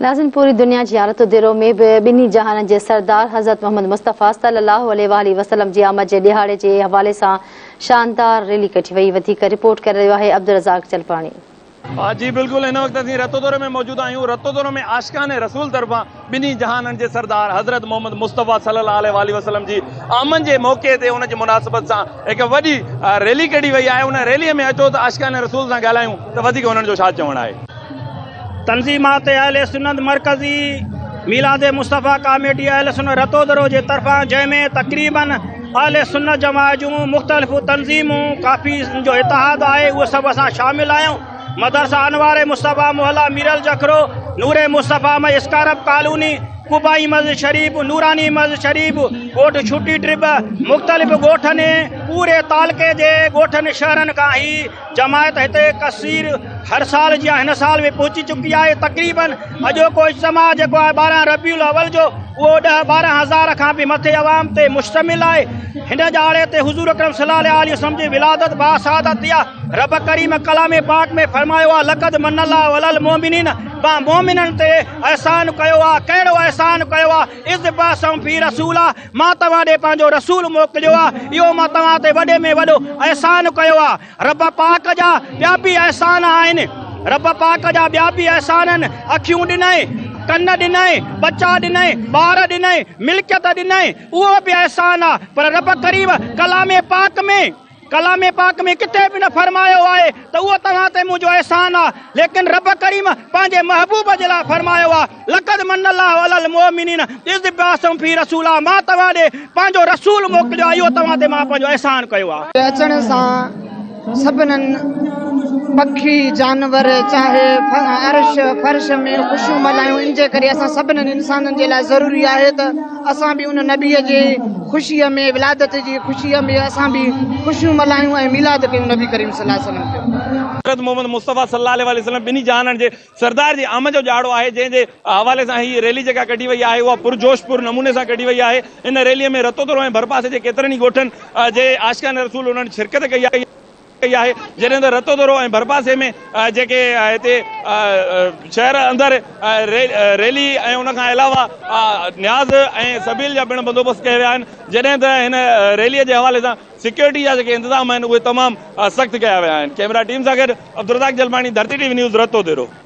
ناظرين پوري دنيا جي رتو ديرو ۾ به ٻنهي جهانن جي سردار حضرت محمد مصطفيٰ صلي الله عليه واٰله وسلم جي آمد جي ڏهاڙي جي حوالي سان شاندار ريلي ڪڍي وئي وڌيڪ رپورٽ ڪري رهيو آهي عبدالرزاق جلباڻي. جي بلڪل هن وقت اسين رتودوري ۾ موجود آهيون رتودورو ۾ عاشقان رسول طرفان ٻنهي جهانن جي سردار حضرت محمد مصطفيٰ صلي الله عليه واٰله وسلم جي آمد جي موقعي تي ان جي مناسبت سان هڪ وڏي ريلي ڪڍي وئي آهي ان ريلي ۾ اچو ته عاشقان رسول سان ڳالهايون ته وڌيڪ انهن جو ڇا چوڻ آهي. تنظيمات اهل سنت مرڪزي ميلاد مصطفيٰ ڪاميٽي اهل سنت رتودرو جي طرفان جنهن ۾ تقريبن اهل سنت جماعت جون مختلف تنظيمون ڪافي جو اتحاد آهي اهي سڀ اسان شامل آهيون مدرسه انوار مصطفيٰ محله ميرل جکرو نور مصطفيٰ ۾ اسڪارپ ڪالوني قبائي مسجد شريف نوراني مسجد شريف ڳوٺ ڇٽي ٽرب مختلف ڳوٺن پوري تعلقي جي ڳوٺن شهرن کان هي جماعت هتي ڪثير هر سال جيان هن سال به پهچي چڪي آهي تقريبن اڄوڪو اجتماع جيڪو آهي 12 ربيع الاول جو اهو 10 12 هزار کان به مٿي عوام تي مشتمل آهي هن ڏهاڙي تي حضور اڪرم صلي الله عليه وسلم جي ولادت باسعادت ٿي آهي رب ڪريم ڪلام پاڪ ۾ فرمايو آهي لقد من الله علي المؤمنين مان مؤمنن تي احسان ڪيو آهي ڪهڙو احسان ڪيو آهي اذ بعثهم في رسولا مان توهان ڏي پنهنجو رسول موڪليو آهي، اهو مان توهان تي وڏي ۾ وڏو احسان ڪيو آهي. رب پاڪ جا ٻيا به احسان آهن. رب پاڪ جا ٻيا به احسان آهن، اکيون ڏنائين، ڪن ڏنائين، ٻچا ڏنائين، ٻار ڏنائين، ملڪيت ڏنائين، اهو به احسان آهي، پر رب ڪريم ڪلام پاڪ ۾. ڪلام پاڪ ۾ ڪٿي به نه فرمايو آهي ته اهو توهان تي منهنجو احسان آهي، ليڪن رب ڪريم پنهنجي محبوب جي لاء فرمايو آهي، لقد من الله علي المؤمنين اذ بعثهم في رسولا مان توهان ڏي پنهنجو رسول موڪليو آهي، اهو توهان تي مان پنهنجو احسان ڪيو آهي. جي اچڻ سان سڀنن پکي جانور چاهي عرش فرش ۾ خوشيون ملهايون ان جي ڪري اسان سڀنن انسانن جي لاء ضروري آهي ته اسان به ان نبيء جي خوشيء ۾ ولادت جي خوشيء ۾ اسان به خوشيون ملهايون ۽ ميلاد ڪيون نبي ڪريم صلي الله عليه وسلم جو. حضرت محمد مصطفيٰ صلي الله عليه وسلم ٻنهي جهانن جي سردار جي آمد جو ڏهاڙو آهي جنهن جي حوالي سان هي ريلي جيڪا ڪڍي وئي آهي اها پرجوش پر نموني سان ڪڍي وئي آهي ان ريلي ۾ رتودرو ۽ ڀرپاسي جي ڪيترن ئي ڳوٺن جي عاشقان رسول انهن شرڪت ڪئي آهي. ڪئي آهي جڏهن ته رتودورو ۽ ڀرپاسي ۾ جيڪي هتي شهر اندر ريلي ۽ ان کان علاوه نياز ۽ سبيل جا پڻ بندوبست ڪيا ويا آهن جڏهن ته هن ريلي جي حوالي سان سيڪيورٽي جا جيڪي انتظام آهن اهي تمام سخت ڪيا ويا آهن ڪيمرا ٽيم سان گڏ Abdul Razzaq Jalbani Dharti T V news Ratodero.